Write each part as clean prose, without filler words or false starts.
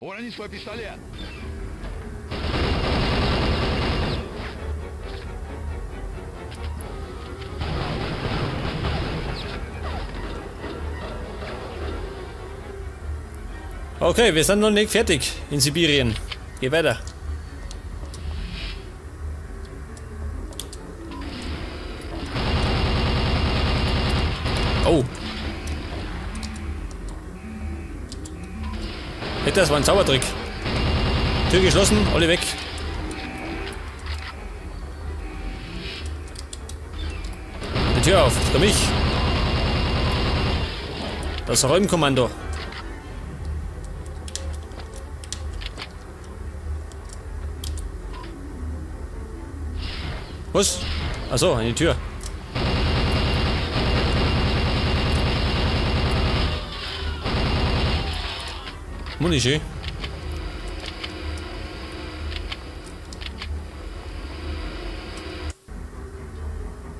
Урони свой пистолет! Okay, wir sind noch nicht fertig in Sibirien. Geh weiter. Oh. Das war ein Zaubertrick. Tür geschlossen, alle weg. Die Tür auf, komm ich. Das Räumkommando. Was? Achso, eine Tür. Munishi.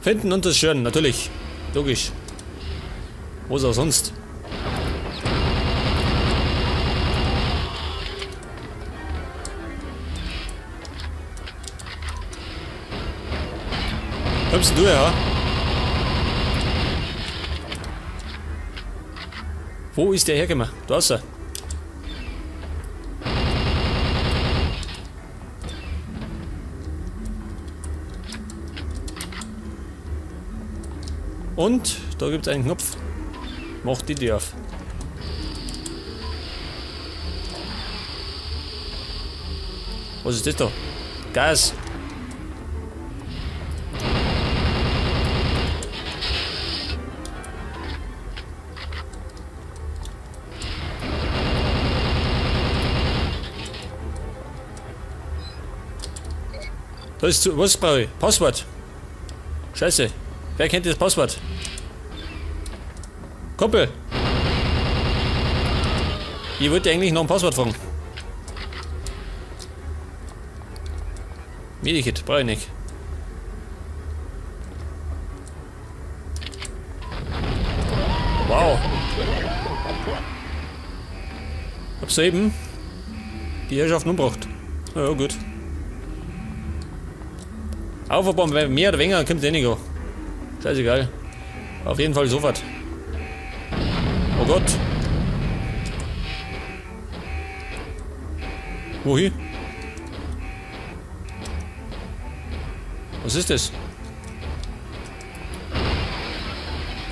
Finden und zerstören, natürlich. Logisch. Wo ist er sonst? Kommst du her? Wo ist der hergekommen? Da ist er. Und da gibt es einen Knopf. Mach die Tür auf. Was ist das da? Gas. Das ist zu, was brauche ich? Passwort. Scheiße. Wer kennt das Passwort? Kumpel. Ich wollte eigentlich noch ein Passwort fragen. Medikit, brauche ich nicht. Wow. Hab's eben die Herrschaft umgebracht. Na ja, gut. Aufbauen, mehr oder weniger kommt eh nicht an. Scheißegal. Auf jeden Fall sofort. Oh Gott. Wohin? Was ist das?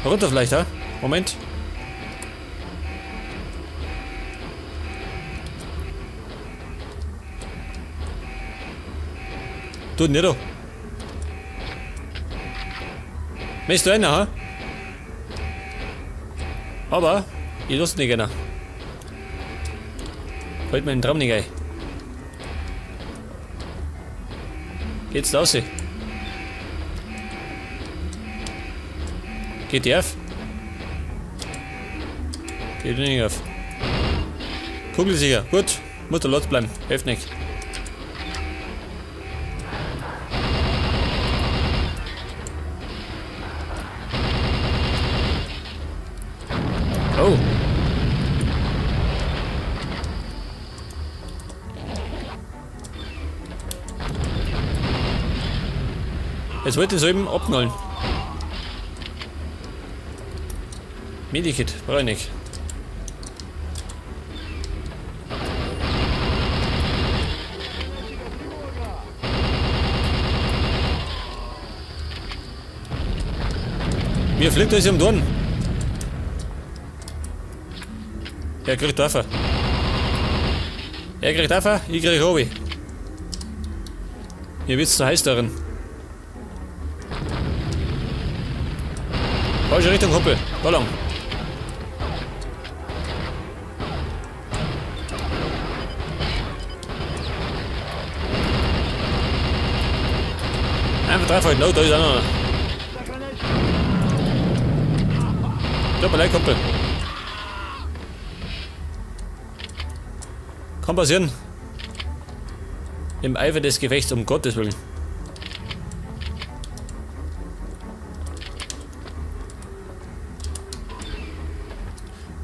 Runter vielleicht, ha? Moment. Tut nicht da. Möchtest du einer, ha? Aber ich lass nicht einer. Fällt mir den Traum nicht ein. Geht's da raus? Geht die auf? Geht nicht auf. Kugelsicher. Gut. Muss der Lotz bleiben. Hilft nicht. Oh. Jetzt wollte ich so eben abknallen. Medikit, brauche ich nicht. Mir fliegt das im Dorn. Er kriegt Waffe. Er kriegt Waffe, ich krieg Hobby. Mir wird's zu heiß darin. Falsche Richtung, Kumpel. Da lang. Einfach draufhalten. Oh, da ist auch noch einer. Tut mir leid, Kumpel. Kann passieren. Im Eifer des Gefechts, um Gottes Willen.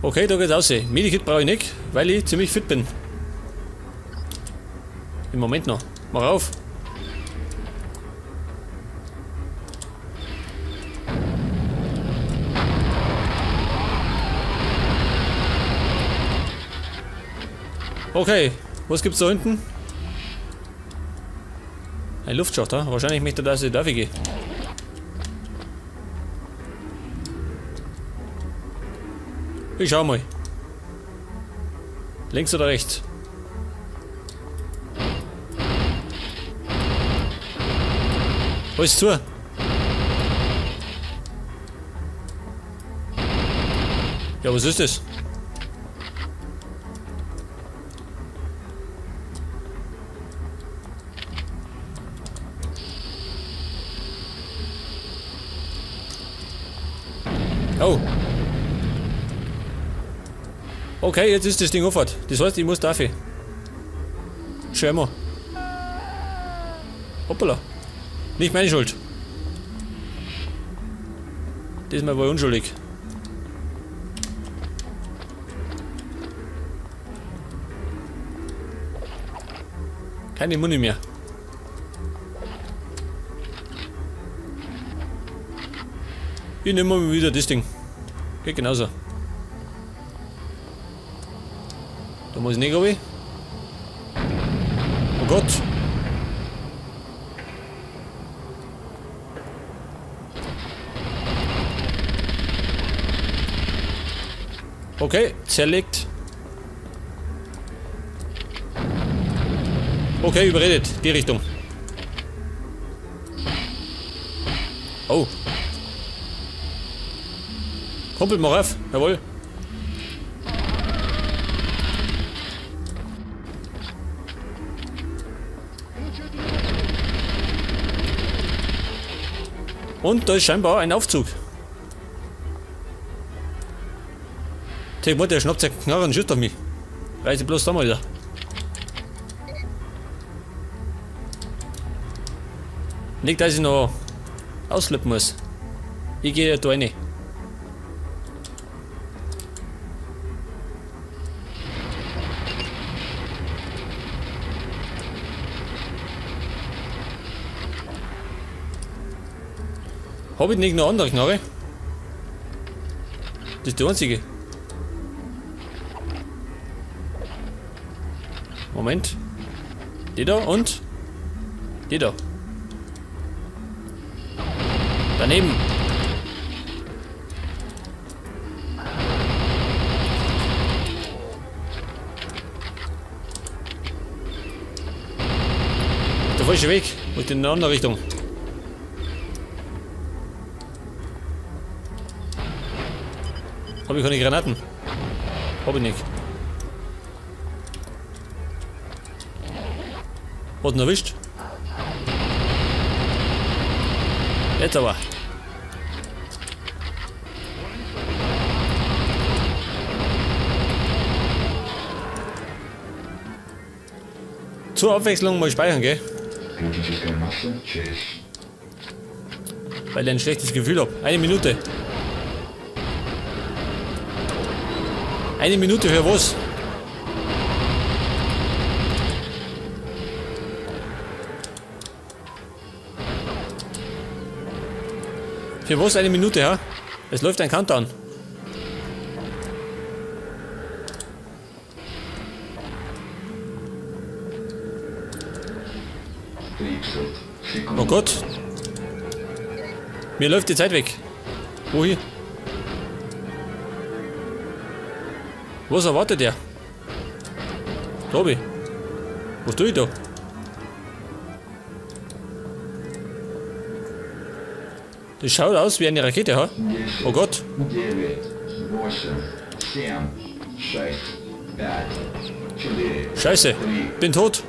Okay, da geht's aus. Medikit brauche ich nicht, weil ich ziemlich fit bin. Im Moment noch. Mach auf. Okay, was gibt's da hinten? Ein Luftschacht, ha? Wahrscheinlich möchte er, dass ich da gehe. Ich schau mal. Links oder rechts? Alles zu. Ja, was ist das? Oh. Okay, jetzt ist das Ding offen. Das heißt, ich muss dafür. Schau. Hoppala. Nicht meine Schuld. Diesmal war ich unschuldig. Keine Muni mehr. Ich nehme mal wieder das Ding. Geht genauso. Da muss ich nicht runter. Oh Gott. Okay, zerlegt. Okay, überredet. Die Richtung. Oh. Kumpel, mach auf. Jawohl. Und da ist scheinbar ein Aufzug. Der der schnappt seine Knarre und schießt auf mich. Reiße bloß da mal wieder. Nicht, dass ich noch ausschleppen muss. Ich gehe da rein. Hab ich nicht noch andere Knarre? Das ist die einzige. Moment. Die da und die da. Daneben. Der falsche Weg. Muss in eine andere Richtung. Habe ich keine Granaten? Hab ich nicht. Hat ihn erwischt. Jetzt aber. Zur Abwechslung mal speichern, gell? Weil ich ein schlechtes Gefühl hab. Eine Minute. Eine Minute für was? Für was eine Minute, ja? Es läuft ein Countdown. Oh Gott. Mir läuft die Zeit weg. Wohin? Was erwartet er? Tobi. Was tue ich da? Das schaut aus wie eine Rakete, ha? Oh Gott. Scheiße, bin tot.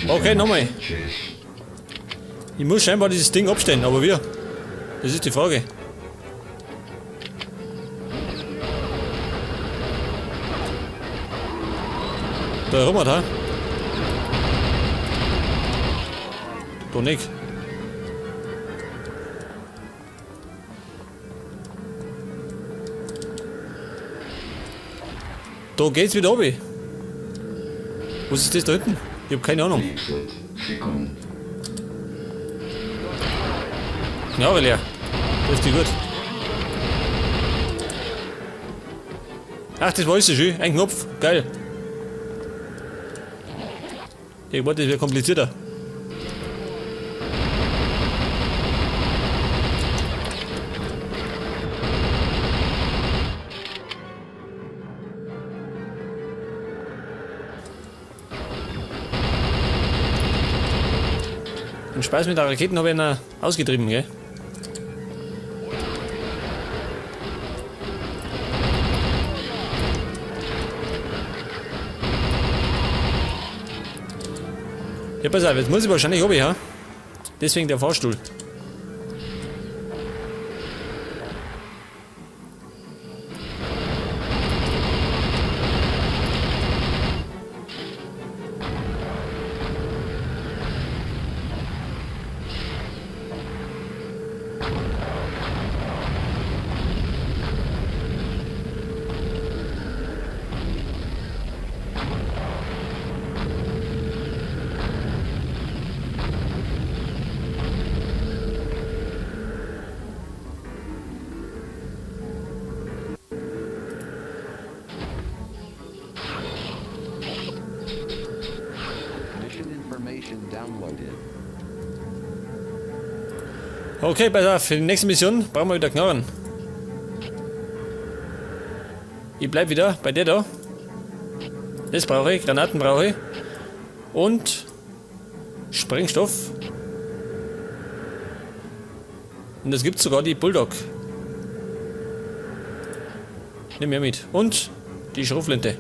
Okay, nochmal. Ich muss scheinbar dieses Ding abstellen, aber wir? Das ist die Frage. Da rum, ha? Da nicht. Und da geht's wieder runter. Was ist das da hinten? Ich hab keine Ahnung. Ja, leer. Das ist die gut. Ach, das war alles so schön. Ein Knopf. Geil. Ich wollte, das wäre komplizierter. Den Spaß mit der Raketen habe ich noch ausgetrieben, gell? Ja, pass auf, jetzt muss ich wahrscheinlich runter, ja? Deswegen der Fahrstuhl. Okay, pass auf, für die nächste Mission brauchen wir wieder Knarren. Ich bleib wieder bei der da. Das brauche ich, Granaten brauche ich. Und Sprengstoff. Und es gibt sogar die Bulldog. Nimm mir mit. Und die Schrotflinte.